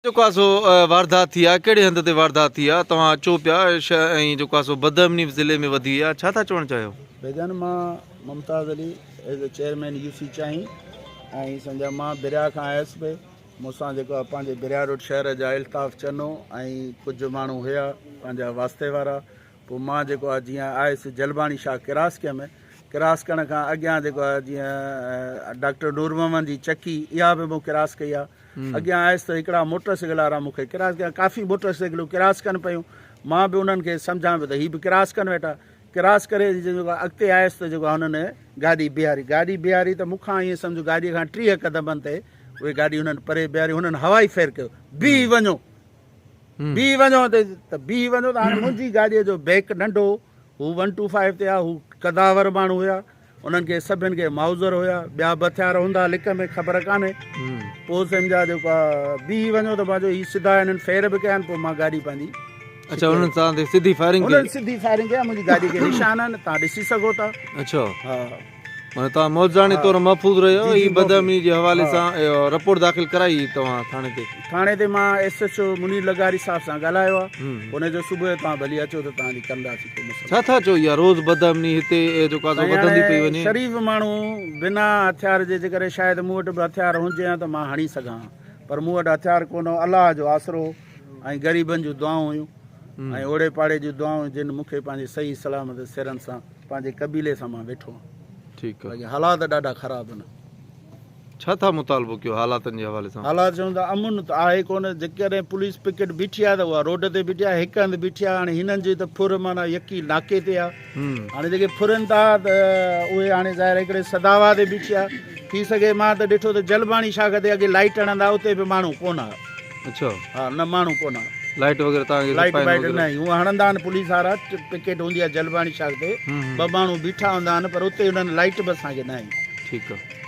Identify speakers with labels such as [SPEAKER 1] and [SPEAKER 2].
[SPEAKER 1] جيڪو آ سو واردات ٿي آ ڪهڙي هنڌ تي واردات ٿي آ توهان اچو پيا ۽ جيڪو آ سو بدامني به ضلعي ۾ وڌي وئي آ ڇا ٿا چوڻ چاهيو.
[SPEAKER 2] ڀيجان مان Mumtaz Ali as a chairman U C چاهين ۽ سمجھا مان بريا کان آيس پئي مون سان جيڪو آ پنهنجي بريا روڊ شهر جا الطاف چنو ۽ ڪجهه ماڻهو هيا پنهنجا واسطي وارا پوء مان جيڪو آ جيئن آيس جلباڻي شاهه ڪراس ڪيم، ڪراس ڪرڻ کان اڳيان جيڪو آ جيئن ڊاڪٽر نور محمد جي چڪي اها به مون ڪراس ڪئي آ، اڳيان آيس ته هڪڙا موٽر سائيڪل وارا مون کي ڪراس ڪيا، ڪافي موٽر سائيڪلون ڪراس ڪن پيون، مان به انهن کي سمجهان پيو ته هي به ڪراس ڪن ويٺا، ڪراس ڪري جيڪو آ اڳتي آيس ته جيڪو آ هنن گاڏي بيهاري، گاڏي بيهاري ته مون کان ائين سمجهه گاڏي کان 30 قدمن تي اهي گاڏي هنن پري بيهاري، هنن هوائي فير ڪيو، بيهي وڃو. بيهي وڃو ته بيهي وڃو ته هاڻي منهنجي گاڏيء جو بيڪ ننڍو هو، هو ون ٽو فائيو تي آ، هو قداور ماڻهو هيا، انهن کي سڀن کي مائوزر هيا، ٻيا به هٿيار هوندا لڪ ۾ خبر ڪانهي. پوء سمجها جيڪو آ بيهي وڃو ته مان چيو هي سڌا هنن فير به ڪيا آهن پوء مان گاڏي پنهنجي
[SPEAKER 1] اڇا انهن توهان تي سڌي فائرنگ ڪئي؟
[SPEAKER 2] انهن سڌي فائرنگ ڪئي آ، منهنجي گاڏي کي نشان آهن، توهان ڏسي سگهو ٿا.
[SPEAKER 1] اڇا.
[SPEAKER 2] ها.
[SPEAKER 1] معنيٰ توهان معجزاڻي طور محفوظ رهيو هي بدامني جي حوالي سان رپورٽ داخل ڪرائي توهان ٿاڻي تي؟
[SPEAKER 2] ٿاڻي تي مان ايس ايڇ او منير لغاري صاحب سان ڳالهايو آهي ان چيو صبح جو توهان ڀلي اچو ته توهان جي ڪنداسين ڪو مسئلو.
[SPEAKER 1] ڇا ٿا چئو اها روز بدامني هتي جيڪو آهي سو وڌندي پئي وڃي.
[SPEAKER 2] شريف ماڻهو بنا هٿيار جي جيڪڏهن شايد مون وٽ به هٿيار هجي ها ته مان هڻي سگهان ها پر مون وٽ هٿيار ڪونه هو الله جو آسرو هو ۽ غريبن جون دعائون هيون ۽ اوڙي پاڙي جون دعائون جن مون کي پنهنجي صحيح سلامت سرن سان پنهنجي قبيلي سان مان ويٺو آهيان.
[SPEAKER 1] ٺيڪ آ.
[SPEAKER 2] باقي حالات ڏاڍا خراب آهن.
[SPEAKER 1] ڇا ٿا مطالبو ڪيو حالاتن جي حوالي سان؟
[SPEAKER 2] حالات چون ته امن ته آهي ڪونه جيڪڏهن پوليس پڪيٽ بيٺي آهي ته اها روڊ تي بيٺي آهي هڪ هنڌ بيٺي آهي هاڻي هنن جي ته ڦر معنيٰ يڪي ناڪي تي آهي هاڻي جيڪي ڦرن ٿا ته اهي هاڻي ظاهر هڪڙي سداوا تي بيٺي آهي ٿي سگهي مان ته ڏٺو ته جلباڻي شاخ تي اڳي لائيٽ هڻندا اتي به ماڻهو ڪونه آهي.
[SPEAKER 1] اڇا.
[SPEAKER 2] ها نه ماڻهو ڪونه آ.
[SPEAKER 1] لائيٽ وغيره توهان کي
[SPEAKER 2] لائيٽ وائيٽ نه هو هڻندا آهن پوليس وارا پڪيٽ هوندي آ جلباڻي شاخ تي ٻه ماڻهو بيٺا هوندا آهن پر اتي انهن لائيٽ به اسان کي نه هنئي.
[SPEAKER 1] ٺيڪ آ.